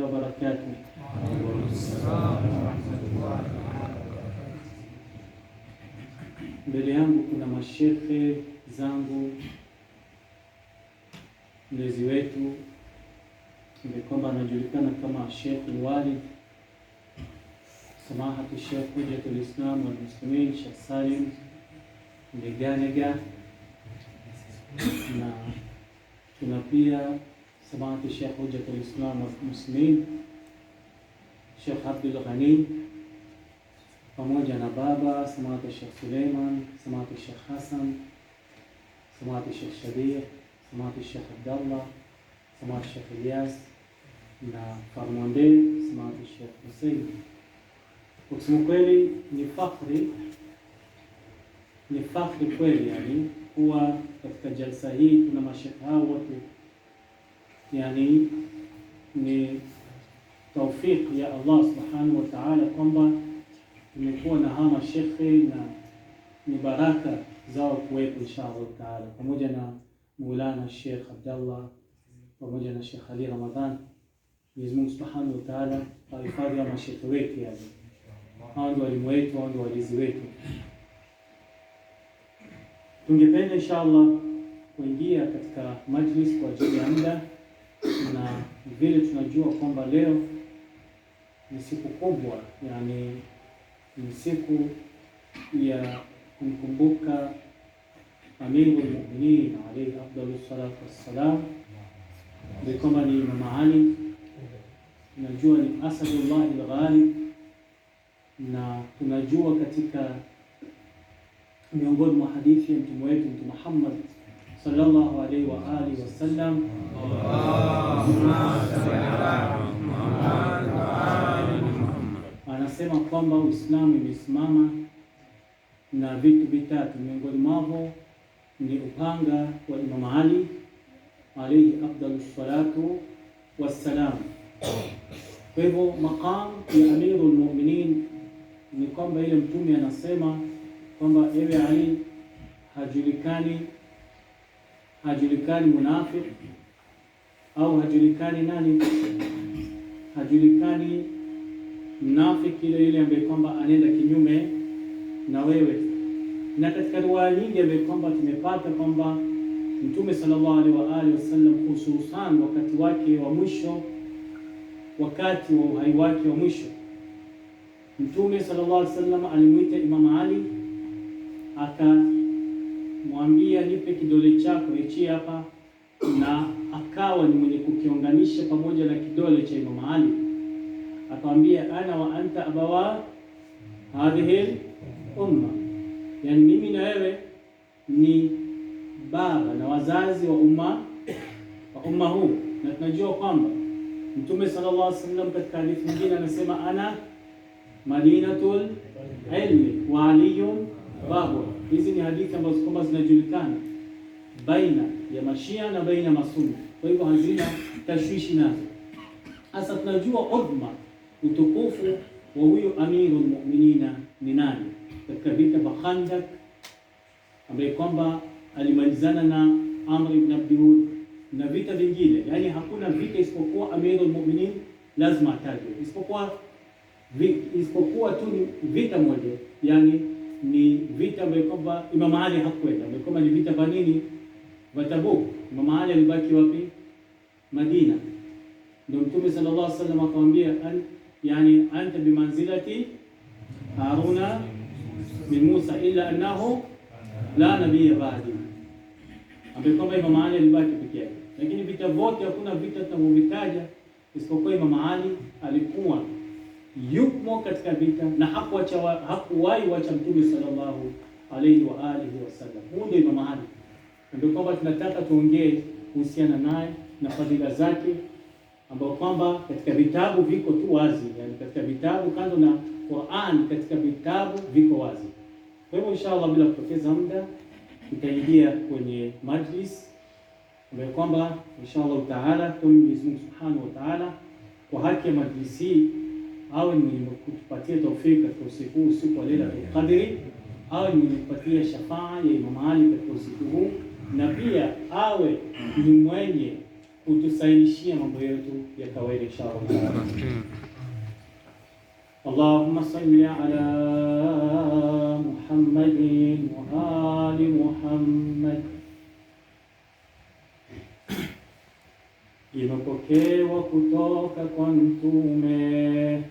Wabarakatuh. Mbele yangu kuna mashekhe zangu, mlezi wetu ambaye kwamba anajulikana kama Sheikh Walid, Samahatu Sheikh Hujjatul Islam wal Muslimin, Sheikh Salim Legalega, na tuna pia Samahatu Sheikh Hujjatul Islam wal Muslimin Sheikh Abdul Ghani, pamoja na baba Samahatu Sheikh Suleiman, Samahatu Sheikh Hassan, Samahatu Sheikh Shabir, Samahatu Sheikh Abdallah, Samahatu Sheikh Ilyas na Farmonde Samahatu Sheikh Hussein. Kwa kusema kweli ni fakhri, ni fakhri kweli, yani kuwa katika jalsa hii tuna mashekhe hao wote, yani ni taufiki ya Allah subhanahu wa ta'ala kwamba tumekuwa na hawa mashekhe na ni baraka zao kuwepo insha Allah taala, pamoja na Maulana Sheikh Abdallah pamoja na Sheikh Ali Ramadhan. Mwenyezi Mungu subhanahu wa ta'ala ahifadhi hawa mashekhe wetu, yani hao ndio walimu wetu, hao ndio walezi wetu. Tungependa insha Allah kuingia katika majlis kwa ajili ya muda, na vile tunajua kwamba leo ni siku kubwa, yani ni siku ya kumkumbuka Amirul Mu'minin alayhi afdalu salatu wassalam, ni kwamba ni Imam Ali, tunajua ni Asadullahi al-Ghalib, na tunajua katika miongoni mwa hadithi ya mtume wetu Mtume Muhammad sallallahu alaihi wa alihi wasallam anasema kwamba Uislamu imesimama na vitu vitatu, miongoni mwavo ni upanga wa Imam Ali alayhi afdalu salatu wassalam. Kwa hivyo maqam ya Amirul Mu'minin ni kwamba ile mtume anasema kwamba ewe Ali, hajulikani hajulikani munafiki au hajulikani nani, hajulikani mnafiki ile ile ambaye kwamba anaenda kinyume na wewe. Na katika riwaya nyingi ambaye kwamba tumepata kwamba Mtume sallallahu alaihi wa alihi wasallam, hususan wakati wake wa mwisho, wakati wa uhai wake wa mwisho, Mtume sallallahu alaihi wasallam alimwita Imam Ali akamwambia, nipe kidole chako hichi hapa, na akawa ni mwenye kukiunganisha pamoja na kidole cha Imam Ali, akamwambia ana wa anta abawa hadhihi umma, yani mimi na wewe ni baba na wazazi wa umma huu. Na tunajua kwamba Mtume sallallahu alaihi wasallam katika hadithi nyingine anasema ana madinatul ilmi wa aliyun babu. Hizi ni hadithi ambazo kwamba zinajulikana baina ya mashia na baina masuni, kwa hivyo hazina tashwishi nazo. Sasa tunajua udhma, utukufu wa huyu Amirul Mu'minina ni nani katika vita vya Khandak, ambaye kwamba alimalizana na Amr ibn Abdiwud na vita vingine. Yani hakuna vita isipokuwa Amirul Mu'minin lazima atajwe, isipokuwa tu ni vita moja, yani ni vita ambayo kwamba Imam Ali hakwenda, ambayo kwamba ni vita vya nini, vya Tabuk. Imam Ali alibaki wapi? Madina. Ndio Mtume sallallahu alaihi wasallam akamwambia, yani anta bimanzilati Haruna min Musa illa annahu la nabiyya ba'di, ambaye kwamba Imam Ali alibaki peke yake. Lakini vita vyote, hakuna vita tunavyovitaja isipokuwa Imam Ali alikuwa yumo katika vita na hakuwahi wacha Mtume sallallahu alaihi wa alihi wasallam. Huyu ndio Imam Ali, ndio kwamba tunataka tuongee kuhusiana naye na fadhila zake, ambao kwamba katika vitabu viko tu wazi, yani katika vitabu kando na Qur'an, katika vitabu viko wazi. Kwa hivyo inshallah, bila kupoteza muda, tutaingia kwenye majlis ambayo kwamba inshallah taala kwa Mwenyezi Mungu Subhanahu wa Ta'ala, kwa haki ya majlis hii awe ni mwenye kutupatia taufiki katika usiku huu, usiku wa Lailatul Qadri, awe ni mwenye kupatia shafaa ya Imam Ali katika usiku huu, na pia awe ni mwenye kutusaidishia mambo yetu ya kawaida inshallah. Allahumma salli ala Muhammadin wa ali Muhammad. Imepokewa kutoka kwa Mtume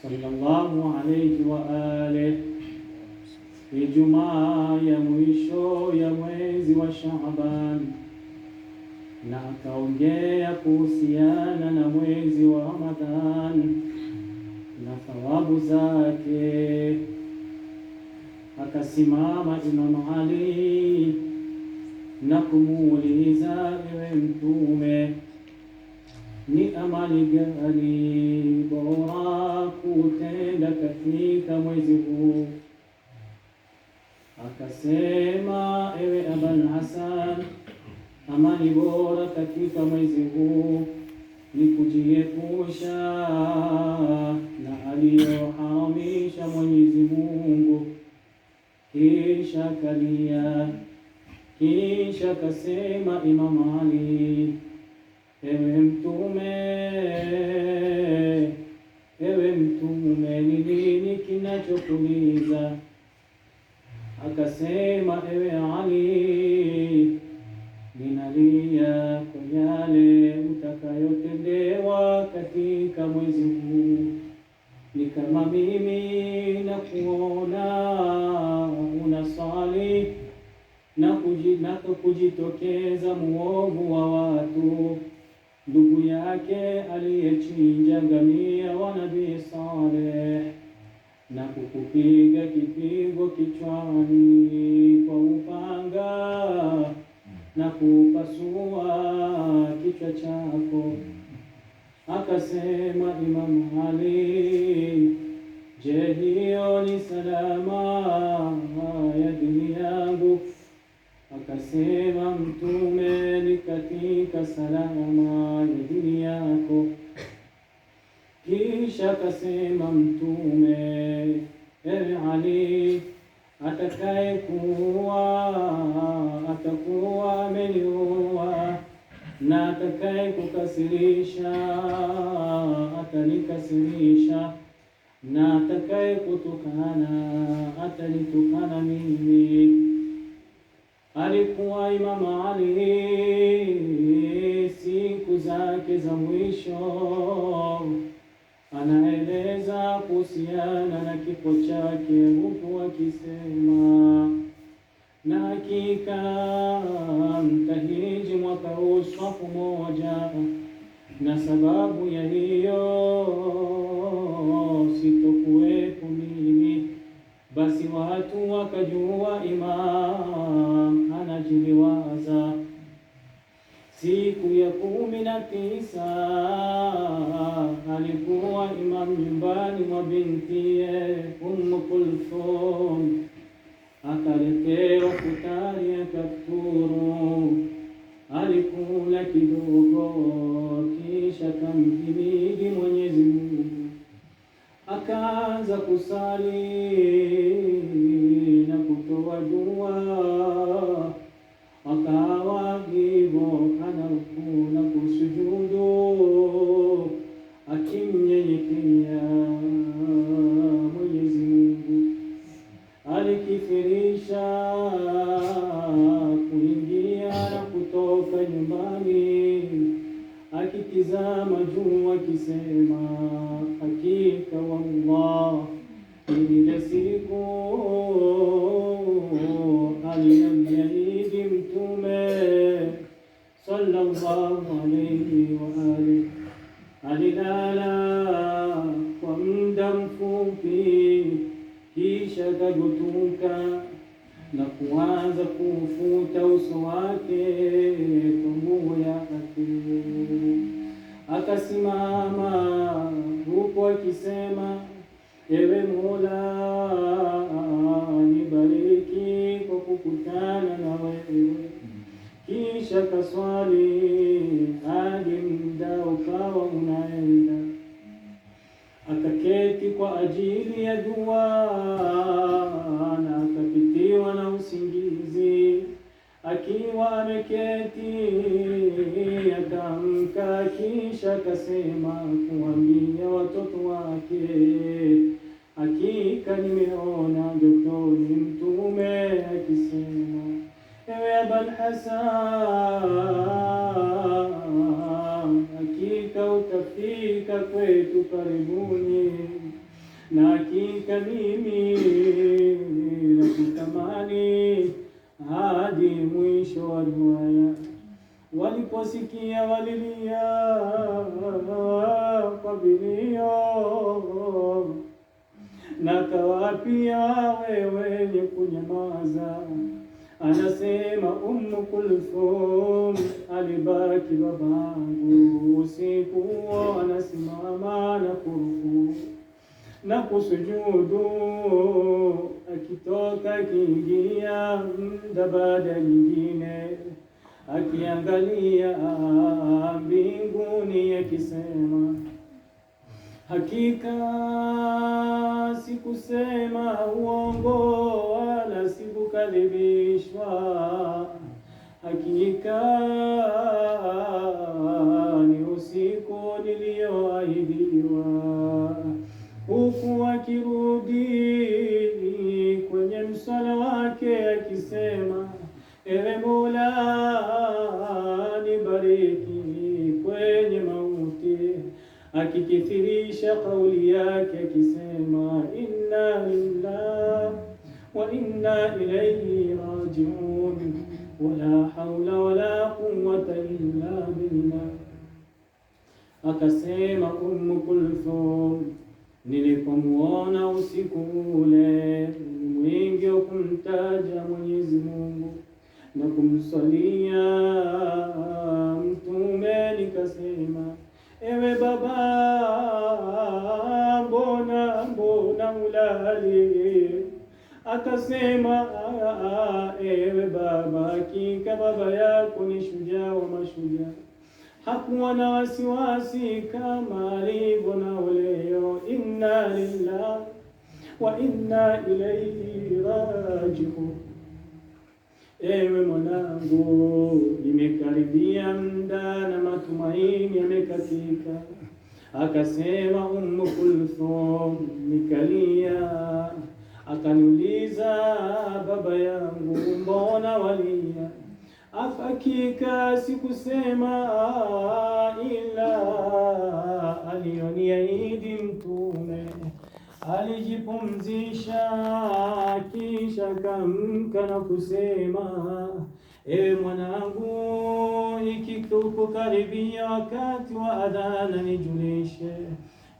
sallallahu alayhi wa alihi Ijumaa ya mwisho ya mwezi wa Shaaban, na akaongea kuhusiana na mwezi wa Ramadhan na thawabu zake. Akasimama Imam Ali na kumuuliza, ewe Mtume, ni amali gani bora kutenda katika mwezi huu? Akasema, ewe Abul Hasan, amali bora katika mwezi huu ni kujiepusha na aliyoharamisha Mwenyezi Mungu. Kisha kalia, kisha kasema Imam Ali, ewe Mtume, ewe Mtume, ni nini kinachokuuliza? Akasema, ewe Ali, ninalia kwa yale utakayotendewa katika mwezi huu. Ni kama mimi na kuona unasali na kujitokeza muovu wa watu, ndugu yake aliyechinja ngamia wa Nabii Saleh, na kukupiga kipigo kichwani kwa upanga na kupasua kichwa chako. Akasema Imam Ali, je, hiyo ni salama ya dini yangu? Akasema Mtume, ni katika salama ya dini yako. Kisha akasema Mtume, ewe Ali, atakayekuua atakuwa ameniua, na atakayekukasirisha atanikasirisha, na atakayekutukana atanitukana mimi. Alikuwa Imam Ali siku zake za mwisho anaeleza kuhusiana na kifo chake, huku akisema, na hakika mtahiji mwaka huu swafu moja, na sababu ya hiyo sitokuwepo mimi. Basi watu wakajua Imam anajiliwaza. Siku ya 19 alikuwa Imam nyumbani mwa bintiye Umm Kulthum, akaletewa futari akafuturu. Alikula kidogo, kisha kamhimidi Mwenyezi Mungu, akaanza kusali na kutoa dua. Akawa hivyo anarukuu na kusujudu akimnyenyekea Mwenyezi Mungu. Alikifirisha kuingia na kutoka nyumbani, akitizama juu akisema, hakika wallah, ile siku aliyoniahidi Mtume sallallahu alayhi wa alihi. Alilala kwa muda mfupi, kisha akagutuka na kuanza kufuta uso wake kwa nguo yake. Akasimama huku akisema, ewe Mola, nibariki kwa kukutana na wewe. Kisha kaswali hadi muda ukawa unaenda. Akaketi kwa ajili ya dua na akapitiwa na usingizi. Akiwa ameketi Kisha akasema kuambia watoto wake, hakika nimeona ndotoni Mtume akisema, ewe Abul Hasan, hakika utafika kwetu karibuni, na hakika mimi nakutamani hadi mwisho wa riwaya. Waliposikia walilia kwa vilio, na kawapia wawe wenye kunyamaza. Anasema Ummu Kulthum, alibaki babangu usiku huo anasimama na kurukuu na kusujudu, akitoka akiingia muda baada nyingine, akiangalia mbinguni akisema, hakika sikusema uongo wala sikukadhibishwa, hakika ni usiku nilioahidiwa. Huku akirudi kwenye msala wake akisema, ewe Mola nibariki kwenye mauti, akikithirisha kauli yake akisema, inna lillahi wa inna ilayhi rajiun, wala haula wala quwwata illa billah. Akasema Ummu Kulthum, nilipomuona usiku ule ni mwingi wa kumtaja Mwenyezi Mungu na kumsalia Mtume, nikasema, ewe baba, mbona ulali? Akasema, ewe baba, hakika baba yako ni shujaa wa mashujaa, hakuwa na wasiwasi kama alivyo nao leo. Inna lillahi wa inna ilayhi rajiun. Ewe mwanangu, nimekaribia muda na matumaini yamekatika. Akasema Ummu Kulthum, nikalia. Akaniuliza, baba yangu, mbona walia? Hakika sikusema ila aliyoniahidi Mtume. Alijipumzisha kisha kamka na kusema, ewe mwanangu, ikikukaribia wakati wa adhana nijulishe.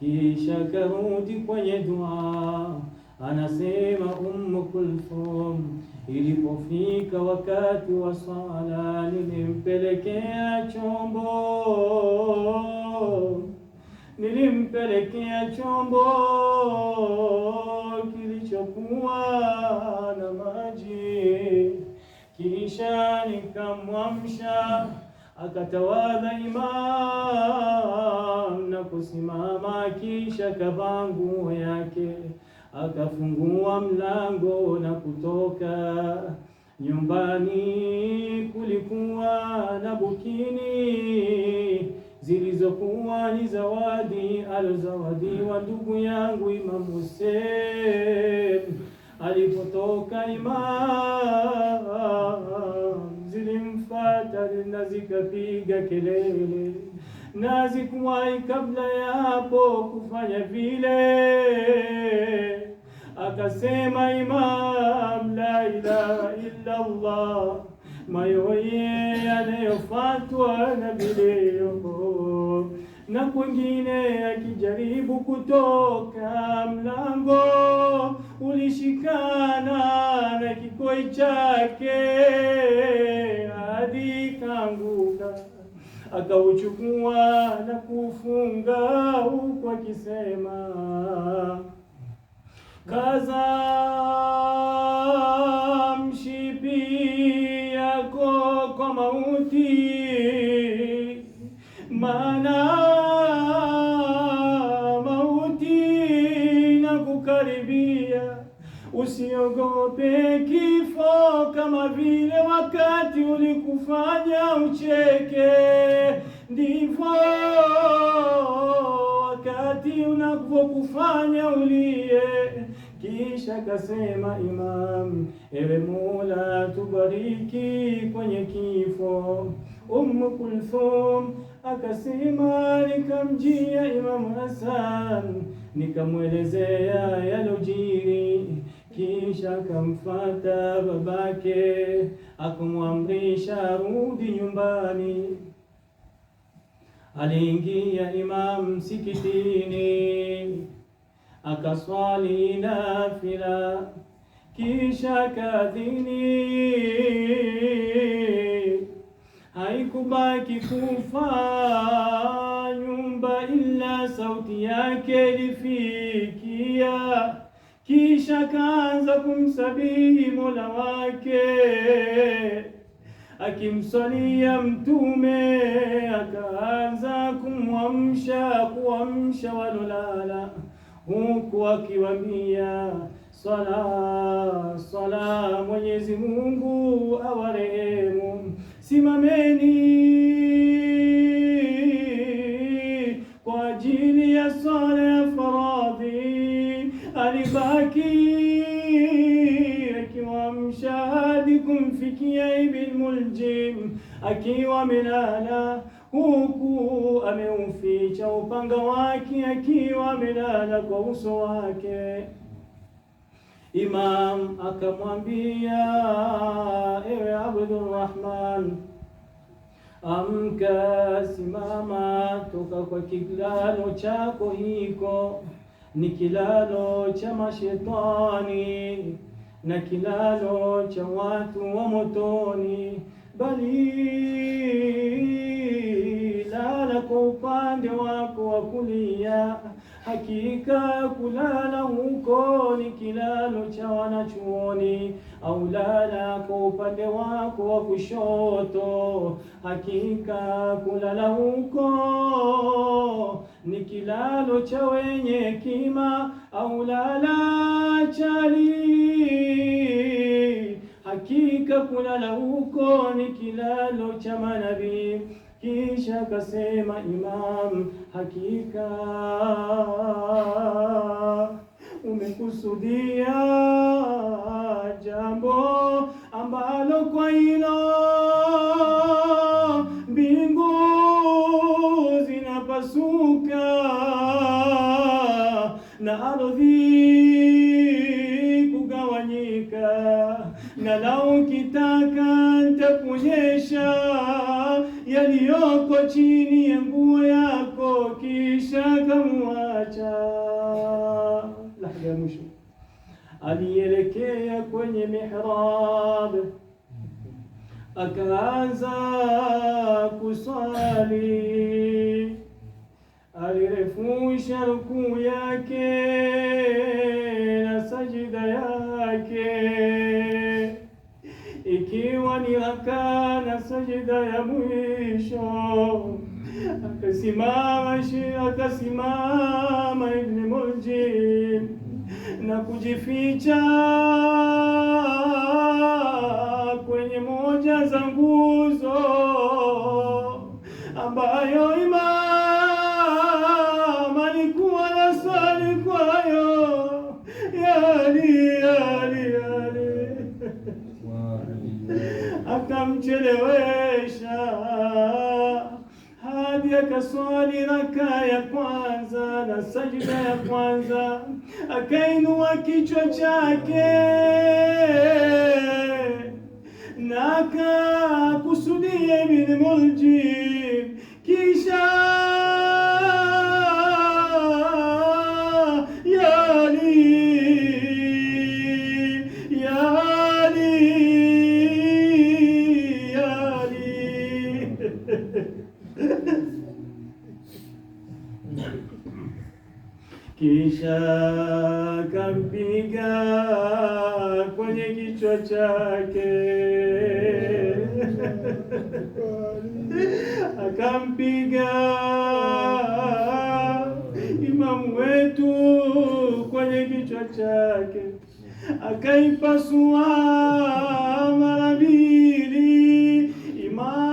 Kisha karudi kwenye dua. Anasema Ummu Kulthum, ilipofika wakati wa sala nilimpelekea chombo kilichokuwa na maji, kisha nikamwamsha, akatawadha imam na kusimama, kisha kavaa nguo yake, akafungua mlango na kutoka. Nyumbani kulikuwa na bukini zilizokuwa ni zawadi alizawadiwa ndugu yangu Imam Hussein. Alipotoka imam, zilimfuata na zikapiga kelele, na zikuwahi kabla ya hapo kufanya vile. Akasema imam, la ilaha illa Allah, mayoye yanayofuatwa na vilio. Na kwingine akijaribu kutoka, mlango ulishikana na kikoi chake hadi kaanguka. Akauchukua na kufunga huku akisema, kaza mshipi yako kwa mauti, maana mauti na kukaribia. Usiogope kifo kama vile wakati ulikufanya ucheke, Ndivyo wakati unavyokufanya ulie. Kisha kasema Imam, ewe Mola, tubariki kwenye kifo. Ummu Kulthum akasema, nikamjia Imam Hasan nikamwelezea yalojiri. Kisha akamfata babake akamwamrisha rudi nyumbani. Aliingia Imam msikitini akaswali nafila, kisha kadhini. Haikubaki kufa nyumba ila sauti yake ilifikia. Kisha kaanza kumsabihi Mola wake, akimswalia Mtume, akaanza kumwamsha kuamsha walolala, huku akiwaambia swala swala, Mwenyezi Mungu awarehemu, simameni kwa ajili ya swala ya faradhi. Alibaki akiwaamsha hadi kumfikia Ibn Muljim akiwa amelala, huku ameuficha upanga wake, akiwa amelala kwa uso wake. Imam akamwambia, ewe Abdurrahman, amka, simama, toka kwa kilalo chako hiko, ni kilalo cha mashetani na kilalo cha watu wa motoni, bali lala kwa upande wako wa kulia, hakika kulala huko ni kilalo cha wanachuoni, au lala kwa upande wako wa kushoto, hakika kulala huko ni kilalo cha wenye hekima, au lala chali, hakika kulala huko ni kilalo cha manabii. Kisha akasema Imam, hakika umekusudia jambo ambalo kwa hilo mbingu zinapasuka na ardhi kugawanyika, na lau ukitaka nitakuonyesha yaliyoko chini ya nguo yako. Kisha kamwacha. Lahza ya mwisho alielekea kwenye mihrab, akaanza kuswali. Alirefusha rukuu yake na sajida yake, ikiwa ni rakaa na sajida ya mwisho. Akasimama Ibn Muljim na kujificha kwenye moja za nguzo ambayo Imam alikuwa anaswali kwayo. Ya Ali, ya Ali, ya Ali. Akamchelewesha hadi akaswali raka ya kwanza na sajda ya kwanza, akainua kichwa chake na akakusudia Ibn Muljim, kisha ya Ali, ya Ali, ya Ali. Kisha akampiga kwenye kichwa chake, akampiga imamu wetu kwenye kichwa chake, akaipasua mara mbili. Imam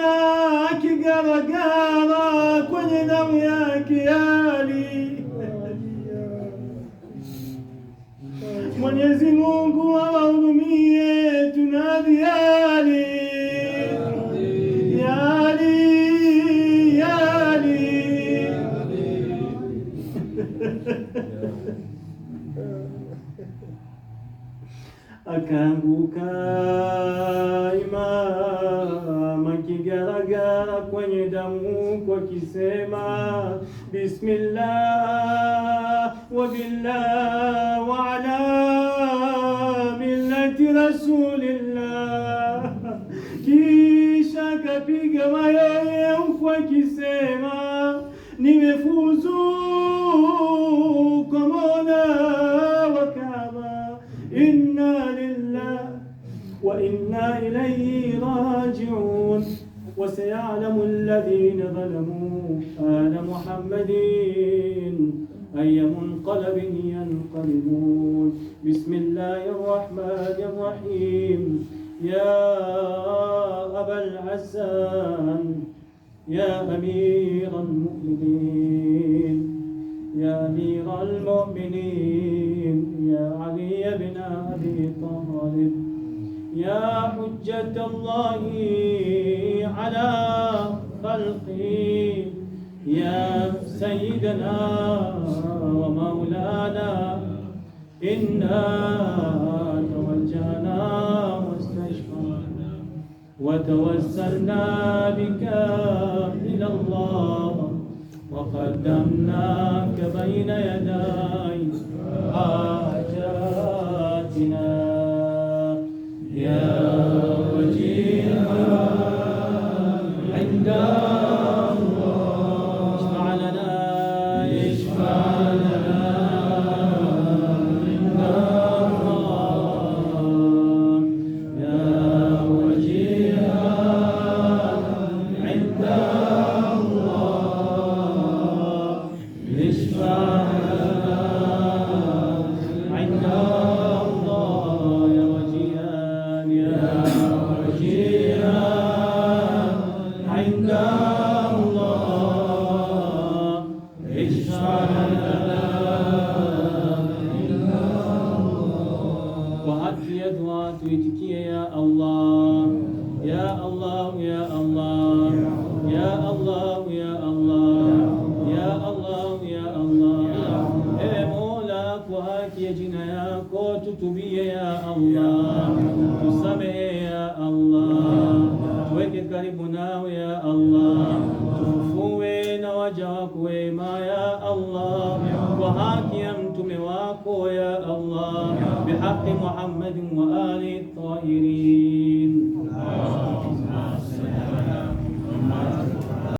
Akaanguka akigaragara kwenye damu yake Ali. Mwenyezi Mungu awahurumie, tunadi Ali, ya Ali, ya Ali. Akaanguka Imam akigaragara kwenye damu huku akisema bismillah wa billah wa ala millati rasulillah. Kisha akapiga mayowe huku akisema nimefuzu kwa Mola wa Kaaba, inna lillah wa inna ilayhi raji'un. وسيعلم الذين ظلموا آل محمد أي منقلب ينقلبون. بسم الله الرحمن الرحيم. يا أبا الحسن، يا أمير المؤمنين، يا أمير المؤمنين، يا علي بن أبي طالب، يا حجة الله على خلقه، يا سيدنا ومولانا، إنا توجهنا واستشفعنا وتوسلنا بك إلى الله وقدمناك بين يدي حاجاتنا. يا وجيها عند الله اشفع لنا، اشفع لنا عند الله. يا وجيها عند الله اشفع لنا عند الله. يا وجيها، يا وجيها عند الله اشفع لنا عند الله. Kwa haki ya dua tuitikie ya Allah, ya Allah, ya Allah, ya Allah, ya Allah, ya Allah, ya Allah. Ewe Mola, kwa haki ya jina yako tutubie ya Allah, tusamehe ya Allah, tuweke karibu nawe ya Allah, tufufue na waja wako wema ya Allah, kwa haki ya mtume wako ya Allah, bihaqi Muhammadin wa ali tahirin.